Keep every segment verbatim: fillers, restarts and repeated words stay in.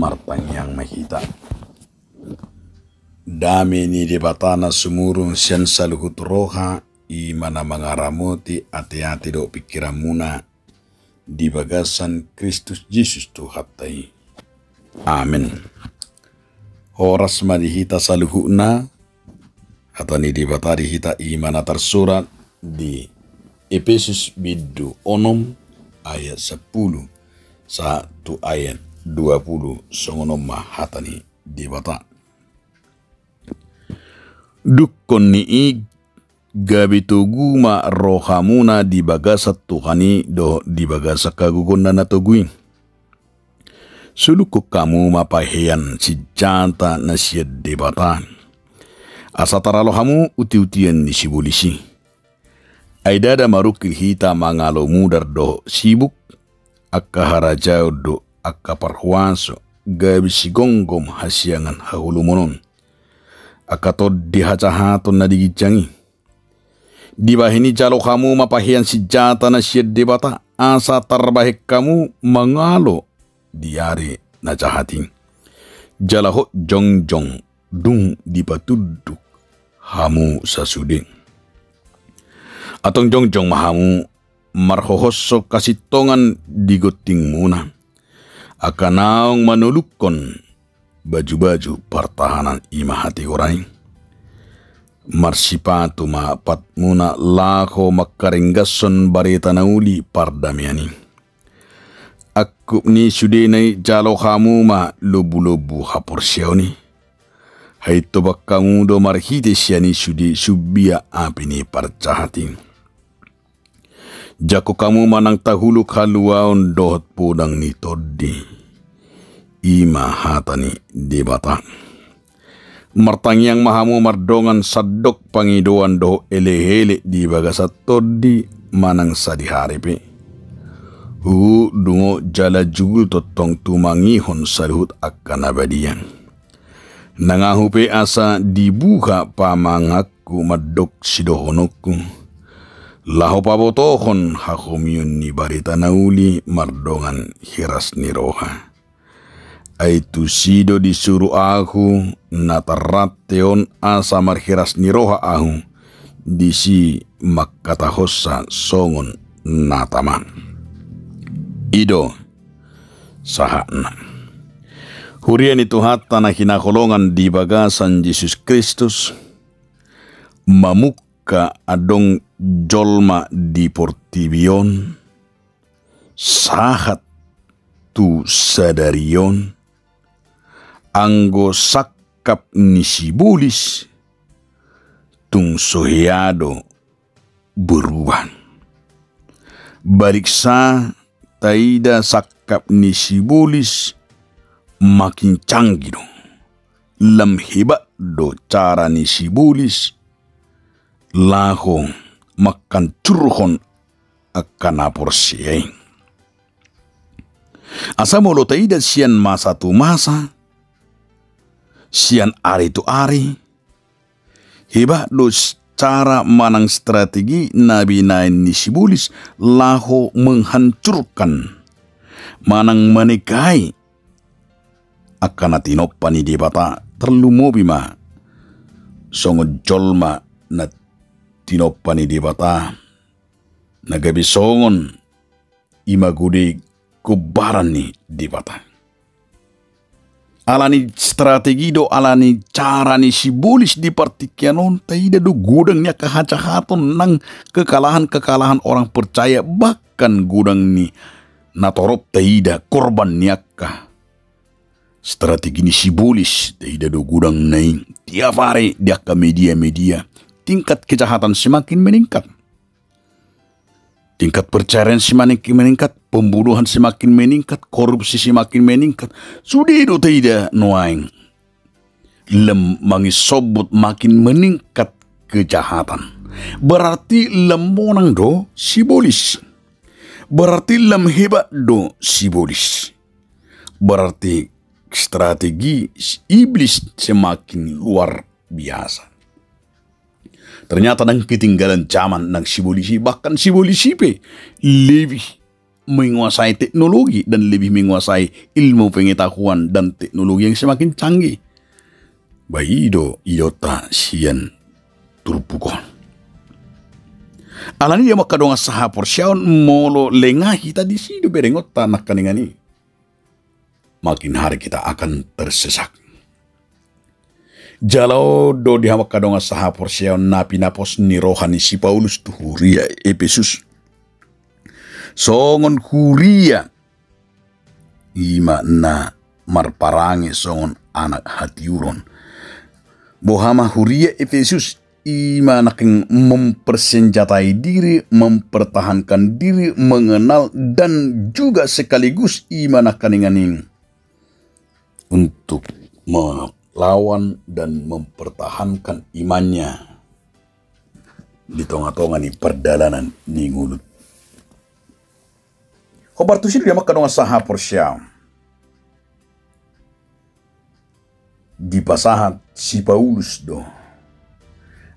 Martangiang ma hita. Dame ni Debata na sumurung sian saluhut roha, i ma na mangaramoti ateate dohot pingkiranmuna di bagasan Kristus Jesus Tuhanta i. Amen. Horas ma di hita saluhutna. Hata ni Debata di hita i ma na tarsurat di Epesus bindu onom ayat sampulu sahat tu ayat dua pulu, songon on ma hata ni Debata. Dungkon ni i, gabe togu ma rohamuna di bagasan Tuhan i dohot di bagasan hagogoonna na togu i. Sulukkon hamu ma pahean sinjata na sian Debata, asa taralo hamu utiutian ni sibolis i. Ai ndada marungkil hita mangalo mudar dohot sibuk, angka harajaon dohot angka parhuaso, gabe sigomgom hasiangan haholomon on, angka tondi hajahaton na di ginjang i. Dibahen i jalo hamu ma pahean sinjata na sian Debata, asa tarbahen hamu mangalo di ari na jahat i. Jala hot jongjong dung dipatunduk hamu sasude. Antong jongjong ma hamu marhohoshon hasintongan di gontingmuna. Angka naung manolukhon bajubaju partahanan, i ma hatigoran i. Marsipatu ma patmuna laho mangkaringgashon barita na uli pardamean i. Angkup ni sudena i jalo hamu ma lombulombu haporseaon i. Haintoban hamu do marhite sian i sude sumbia api ni parjahat i. Jangkon hamu manang tahuluk haluaon dohot podang ni tondi. I ma hata ni Debata. Martangiang ma hamu mardongan sandok pangidoan dohot elekelek di bagasan tondi manang sadihari pe. Huhut dungo jala jugul tongtong tumangihon saluhut angka na badia. Nang ahu pe asa dibuha pamanganku mandok sidohononku, laho pabotohon hahomion ni barita na uli mardongan hiras ni roha. Ai tusi do disuru ahu na tarrante on asa marhiras ni roha ahu, disi mangkatahonsa songon na tama. I do sahatna. Huria ni Tuhanta na hinaholongan di bagasan Jesus Kristus, mamungka adong jolma di portibi on, sahat tu sadari on, anggo sangkap ni sibolis tung so hea do berubah. Baliksa taida sangkap ni sibolis makin canggih do. Lam hebat do cara ni sibolis laho manghancurhon angka na porsea i. Asa molo taida sian masa tu masa, sian ari tu ari, hebat do s-, cara manang strategi na binahen ni sibolis laho menghancurkan manang manekai angka na tinompa ni Debata, tarlumobi ma songon jolma na tinompa ni Debata, na gabe songon imago Dei gombaran ni Debata. Alani strategi do, alani cara ni sibolis di partingkian on, taida do godang ni angka hajahaton nang kekalahan-kekalahan orang percaya, bahkan godang ni na torop taida korban ni angka strategi ni sibolis, taida do godangna i tiap ari di angka media-media. Tingkat kejahatan semakin meningkat. Tingkat perceraian semakin meningkat, pembunuhan semakin meningkat, korupsi semakin meningkat. Sude do taida nuaeng. Lam mangisombut makin meningkat kejahatan. Berarti lam monang do sibolis. Berarti lam hebat do sibolis. Berarti strategi iblis semakin luar biasa. Ternyata ndang ketinggalan zaman nang sibolis i, bahkan sibolis i pe lebih menguasai teknologi dan lebih menguasai ilmu pengetahuan dan teknologi yang semakin canggih. Ba i do idaonta sian turpuk on. Alani i di hamu angka dongan sahaporseaon, molo lengah hita, disi do berengonta nangkaningan i, makin hari kita akan tersesat. Jala on do di hamu angka dongan sahaporseaon na pinapos ni roha ni si Paulus tu huria Epesus. Songon huria, i ma na marparange songon anak hatiuron. Boha ma huria Epesus, i ma nangkin mempersenjatai diri, mempertahankan diri, mengenal dan juga sekaligus i ma nangkaningan i untuk melawan dan mempertahankan imannya di tonga-tonga ni pardalanan ni ngolu. Hombar tusi do di hamu angka dongan sahaporseaon, dipasahat si Paulus do.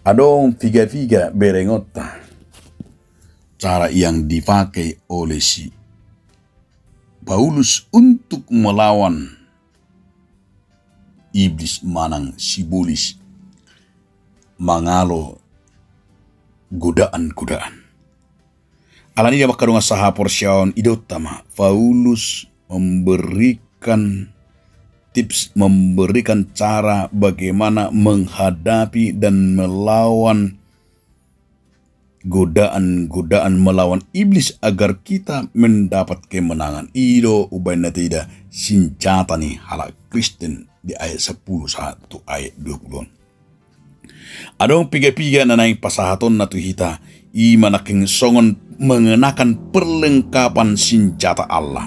Adong piga-piga berengonta cara yang dipakai oleh si Paulus untuk melawan iblis manang sibolis mangalo godaan-godaan. Alani i di hamu angka dongan sahaporseaon, idaonta ma Paulus memberikan tips, memberikan cara bagaimana menghadapi dan melawan godaan-godaan, melawan iblis agar kita mendapat kemenangan. I do umbahen na taida sinjata ni halak Kristen di ayat sampulu sahat tu ayat dua pulu on. Adong piga-piga na naeng pasahatonna tu hita, i ma nangkin songon mengenakan perlengkapan sinjata Allah.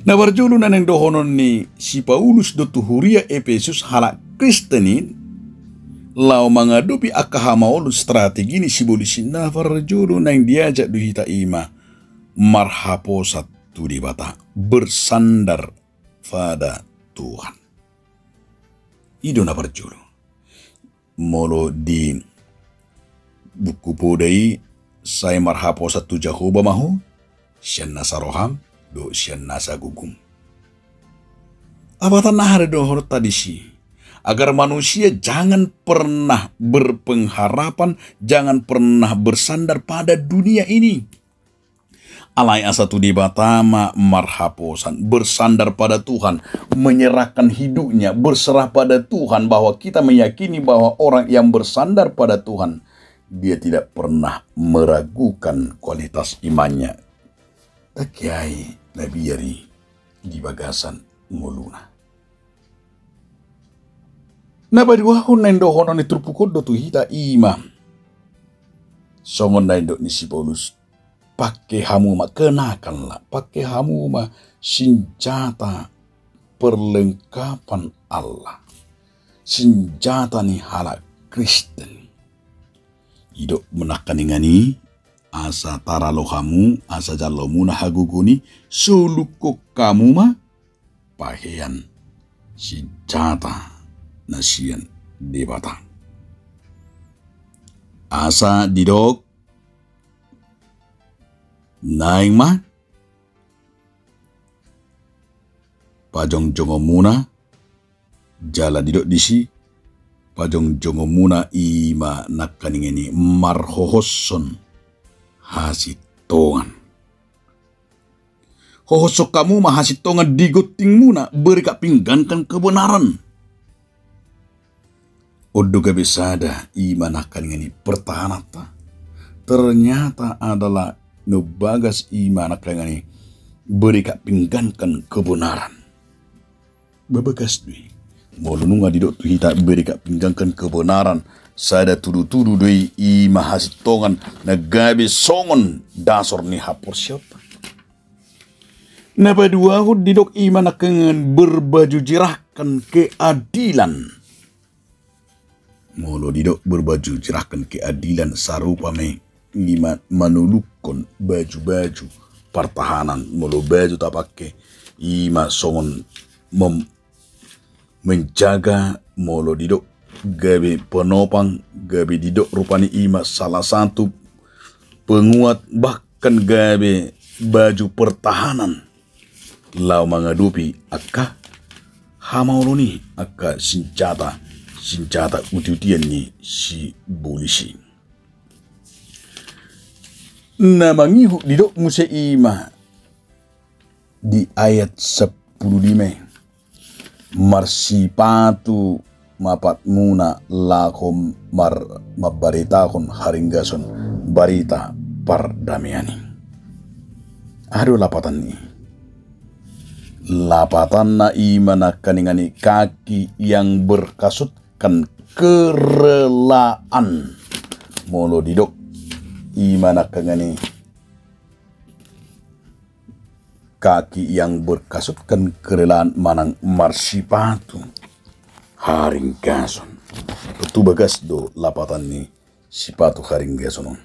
Na parjolo na naeng dohonon ni si Paulus do tu huria Epesus, halak Kristen i, laho mangadopi angka hamaolon, strategi ni sibolis i, na parjolo naeng diajak do hita i ma marhaposan tu Debata, bersandar pada Tuhan. I do na parjolo. Molo di Buku Poda i, sai marhaposan tu Jahowa ma ho sian nasa roham dohot sian nasa gogom. Apatanna, aha do dohononta disi? Agar manusia jangan pernah berpengharapan, jangan pernah bersandar pada dunia ini. Alai asa tu Debata ma marhaposan, bersandar pada Tuhan, menyerahkan hidupnya, berserah pada Tuhan, bahwa kita meyakini bahwa orang yang bersandar pada Tuhan, dia tidak pernah meragukan kualitas imannya. Tangkiai na biar i di bagasan ngoluna. Na paduahon naeng dohonon ni turpuk on do tu hita, i ma songon na nidok ni si Paulus, pake hamu ma, kenakanlah, pake hamu ma sinjata perlengkapan Allah, sinjata ni halak Kristen. Didok nangkaningan i, asa taralo hamu, asa jaloonmuna hagogoon i, solukhon hamu ma pahean sinjata na sian Debata. Asa didok, naeng ma pajongjongonmuna, jala didok disi, pajongjongonmuna i ma nangkaningan i marhohoshon hasintongan. Hohoshon hamu ma hasintongan di gontingmuna, berikapinggankan kebenaran. On do gabe sada, i ma nangkaningan i pertahananta. Ternyata adalah na umbagas i ma nangkaningan i berikapinggankan kebenaran. Babagas do i. Molo nunga didok tu hita berikapinggankan kebenaran, sada tudutudu do i, i ma hasintongan na gabe songon dasor ni haporseaonta. Na paduahon didok i ma nangkaningan berbaju jirahkan keadilan. Molo didok berbaju jirahkan keadilan, sarupa ma i ma manolukhon baju-baju partahanan. Molo baju tapake i ma songon mem-, menjaga, molo didok gabe penopang, gabe didok rupani i ma salah satu penguat, bahkan gabe baju pertahanan laho mangadopi angka hamaolon i, angka sinjata, sinjata utiutian ni sibolis i. Na mangihut didok muse i ma di ayat sampulu lima i, marsipatu ma patmuna laho mar-, mambaritahon haringgason barita pardamean i. Aha do lapatan i? Lapatanna i ma nangkaningan i kaki yang berkasutkan kerelaan. Molo didok i ma nangkaningan i kaki yang berkasutkan kerelaan manang marsipatu haringgason. Tontu bagas do lapatan ni sipatu haringgason on.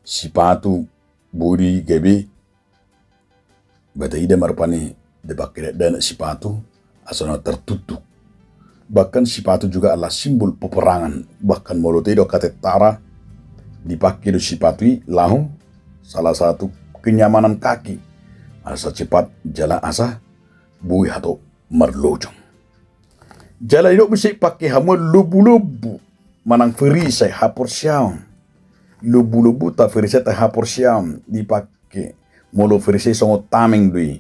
Sipatu boi do i gabe, ba taida ma rupani dipake dakdanak sipatu asa na tartuktuk. Bahkan sipatu juga adalah simbol peperangan. Bahkan molo taida angka tentara, dipake do sipatu i laho salah satu kenyamanan kaki, asa cepat jala asa boi hatop marlojong. Jala didok muse pake hamu lombu-lombu manang perisai haporseaon. Lombu-lombuta, perisai haporseaon dipake. Molo perisai songon tameng do i.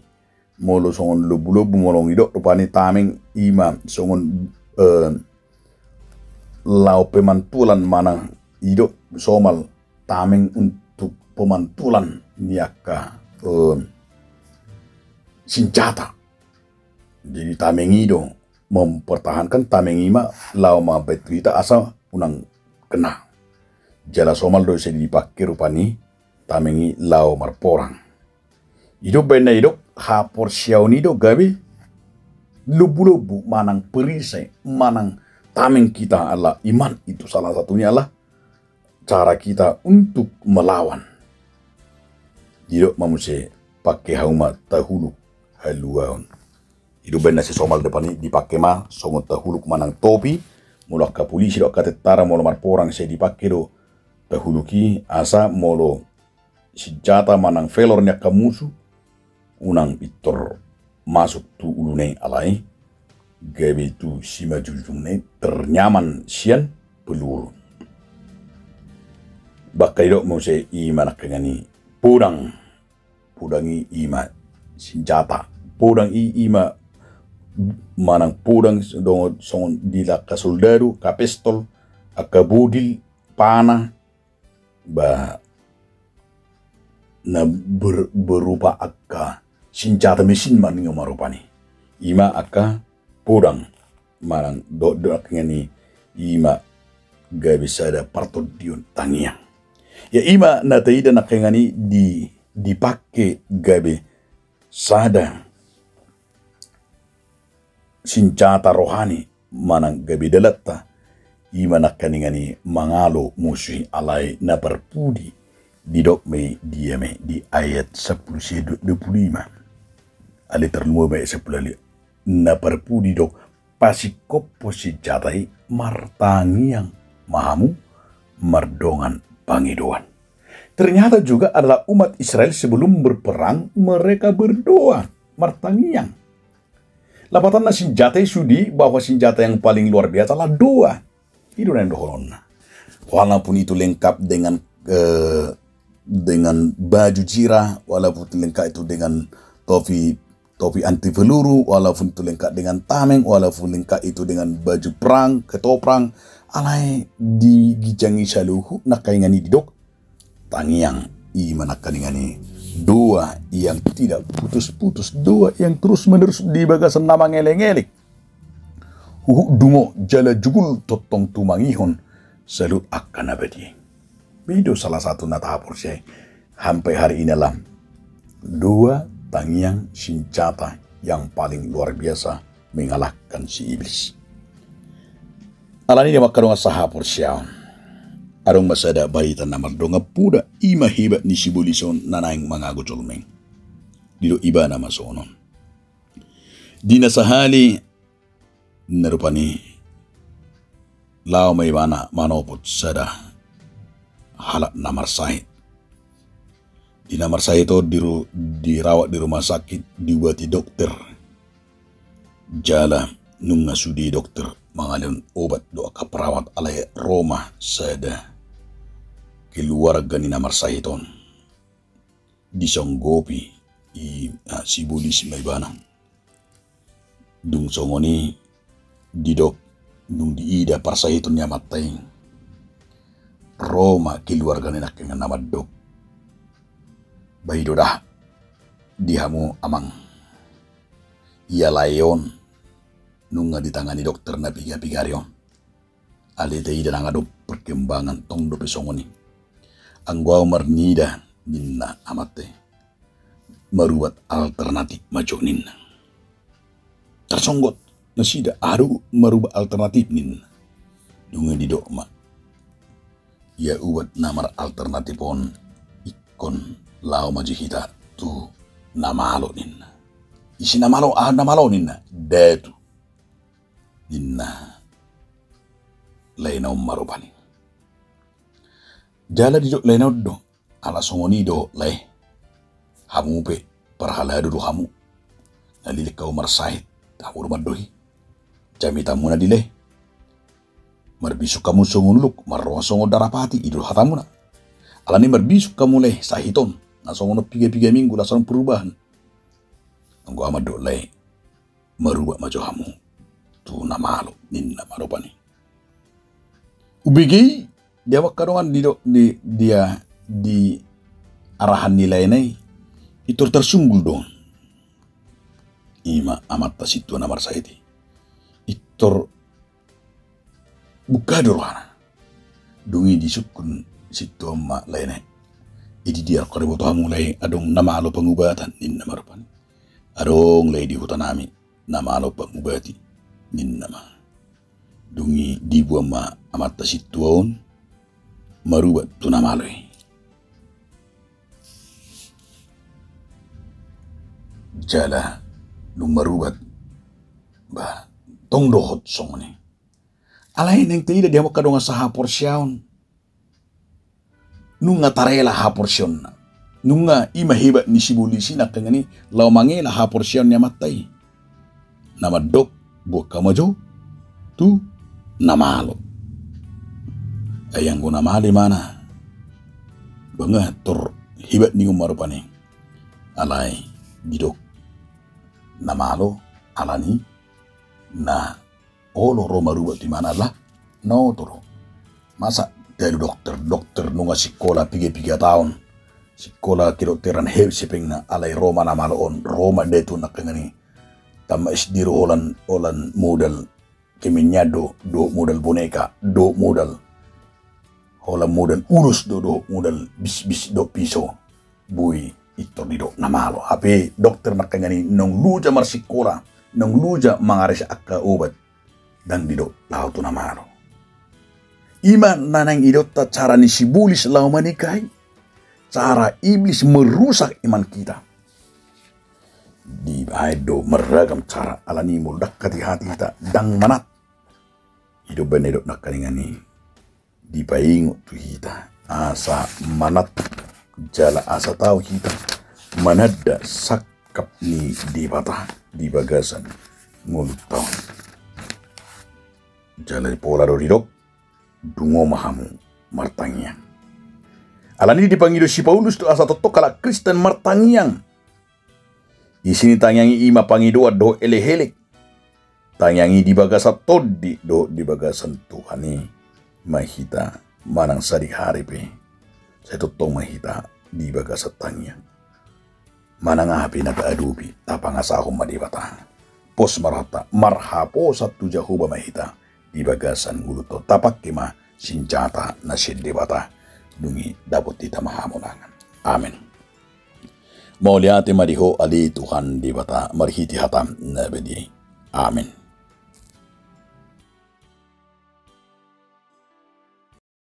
Molo songon lombu-lombu, molo didok rupani tameng i ma songon, eh, laho pemantulan manang didok somal tameng untuk pemantulan ni angka, eh, sinjata. Jadi tameng i do mempertahankan, tameng i ma laho mambantu hita asa unang kena. Jala somal do sai dipake rupani tameng i laho marporang. I do umbaen na didok haporseaon i do gabe lombu-lombu manang perisai manang tameng kita ala iman itu salah satunya adalah cara kita untuk melawan. Didok ma muse pake hamu ma tahuluk haluaon. I do umbaen na sai somal do rupani dipake ma songon tahuluk manang topi. Molo angka polisi do angka tentara molo marporang sai dipake do tahuluk i asa molo sinjata manang pelor ni angka musu unang pintor masuk tu uluna i, alai gabe tu simanjujungna i ternyaman sian peluru. Bahkan didok muse i ma nangkaningan i podang. Podang i i ma sinjata. Podang i i ma manang podang songon, songon di angka soldadu, angka pistol, angka bodil, panah, ba na ber-, berupa angka sinjata mesin ma ninna ma rupani. I ma angka podang manang dohot do nangkaningan i, i ma gabe sada partondion tangiang. Ia i ma na taida nangkaningan i di, dipake gabe sada sinjata rohani manang gabe dalanta, i ma nangkaningan i mangalo musu i, alai na parpudi didok ma i dia ma i di ayat sampulu sia, dua pulu lima. Alai tarlumobi ma i sampulu lima, na parpudi didok pasingkophon sinjata i martangiang ma hamu mardongan pangidoan. Ternyata juga adalah umat Israel sebelum berperang mereka berdoa, martangiang. Lapatanna sinjata i sude bahwa sinjata yang paling luar biasa adalah doa. I do na nidohononna. Walaupun itu lengkap dengan, eh, dengan baju jirah, walaupun lengkap itu dengan topi, topi anti peluru, walaupun itu lengkap dengan tameng, walaupun lengkap itu dengan baju perang, ketoprang, alai di ginjang i saluhut nangkaningan i didok tangiang, i ma nangkaningan i doa yang tidak putus-putus, doa yang terus-menerus di bagasan na mangeleng-eleng. Huhut dungo jala jugul tongtong tumangihon saluhut angka na badia i. Ba i do salah satu na tahaporseai sampai hari ini, lam. Doa, tangiang, sinjata yang paling luar biasa mengalahkan si iblis. Alani i, amang dongan sahaporseaon, adong ma sada barita na mardongan poda, i ma hebat ni sibolis on na naeng mangago jolma i. Didok ibana ma songon on. Di na sahali na rupani laho ma ibana manopot sada halak na marsahit. Di na marsahit on diru-, dirawat di rumah sakit, diubati dokter. Jala nunga sude dokter mangalehon obat dohot angka perawat alai ro ma sada keluarga ni na marsahit on. Disonggopi i, ah, sibolis ma ibana. Dung songon i didok, dung diida parsahiton ni amanta i, ro ma keluarga ni nangkiningan na mandok, "Bah, i do da di hamu amang. Ia lae on nunga ditangani dokter na piga-piga ari on. Alai taida nang adong perkembangan, tong dope songon i. Anggo ahu marnida," ninna amanta i, "marubat alternatif ma jo," ninna. Tarsonggot nasida, "Aha do marubat alternatif?" ninna. Dung i didok ma, "Ia ubat na maralternatif on ingkon laho ma jo hita tu na malo," ninna. "Ise na malo, aha na malo?" ninna. "Datu," ninna laena on ma rupani. Jala didok laena on do, "Ala songon i do lae, hamu pe parhalado do hamu. Na leleng hamu marsahit, hamu do mandohi. Jamitanmuna di lae, marbisuk hamu songon uluk, marroha songon darapati, i do hatamuna. Alani marbisuk hamu lae, sahit on na songon on piga-piga minggu, las adong perubahan. Anggo ahu mandok lae, marubat ma jo hamu tu na malo," ninna ma rupani. Ubege i, di angka dongan, di do-, di, dia, di arahan ni laena i, i tor tarsunggul do. I ma amanta sintua na marsahit i. I tor buka do rohana. Dung i disungkun sintua on ma laena i. "Di dia angka na diboto hamu lae adong na malo pangubatan?" ninna ma rupani. "Adong lae di huta nami na malo pangubati," ninna ma. Dung i diboan ma amanta sintua on marubat tu na malo i. Jala dung marubat, bah, tong dohot songon i. Alai naeng taida di hamu angka dongan sahaporseaon, nunga tarela haporseaonna. Nunga, i ma hebat ni sibolis i nangkiningan i, laho mangela haporseaon ni amanta i. Na mandok, "Boan hamu ma jo tu na malo." Ai anggo na malo ibana, bah, nga tor hebat ninna on ma rupani. Alai didok na malo, alani na olo ro marubat tu ibana, ala na oto do. Masa talu dokter, dokter nunga sikola piga-piga taon, sikola kedokteran, hepeng na, alai ro ma na malo on, ro ma datu nangkiningan i. Tamat S D do holan, holan modal kemenyan do, dohot modal boneka, dohot modal, holan modal ulos do, dohot modal bisbis dohot piso. Boi i tor didok na malo. Hape dokter nangkiningan i naung loja marsikola, naung loja mangaresa angka obat, ndang didok laho tu na malo. I ma na naeng idaonta cara ni sibolis laho manikahi, cara iblis merusak iman kita. Dibaen do marragam cara, alani molo ndang hati-hati hita, ndang manat. I do baen na didok nangkiningan i, dipaingot tu hita asa manat jala asa tau hita mananda sangkap ni Debata di bagasan ngolunta on. Jala pola do didok, dungo ma hamu martangiang. Alani dipangido si Paulus do asa tongtong halak Kristen martangiang. Isi ni tangiang i i ma pangidoan dohot elek-elek. Tangiang i di bagasan Tondi dohot di bagasan Tuhan i ma hita manang sadihari pe. Sai tongtong ma hita di bagasan tangiang. Manang aha pe na taadopi, tapangasahon ma Debata. Pos ma rohanta, marhaposan tu Jahowa ma hita di bagasan ngolunta on. Tapangke ma sinjata na sian Debata, dung i dapot hita ma hamonangan. Amen. Mauliate ma di Ho ale Tuhan Debata, marhite hataM na badia i. Amen.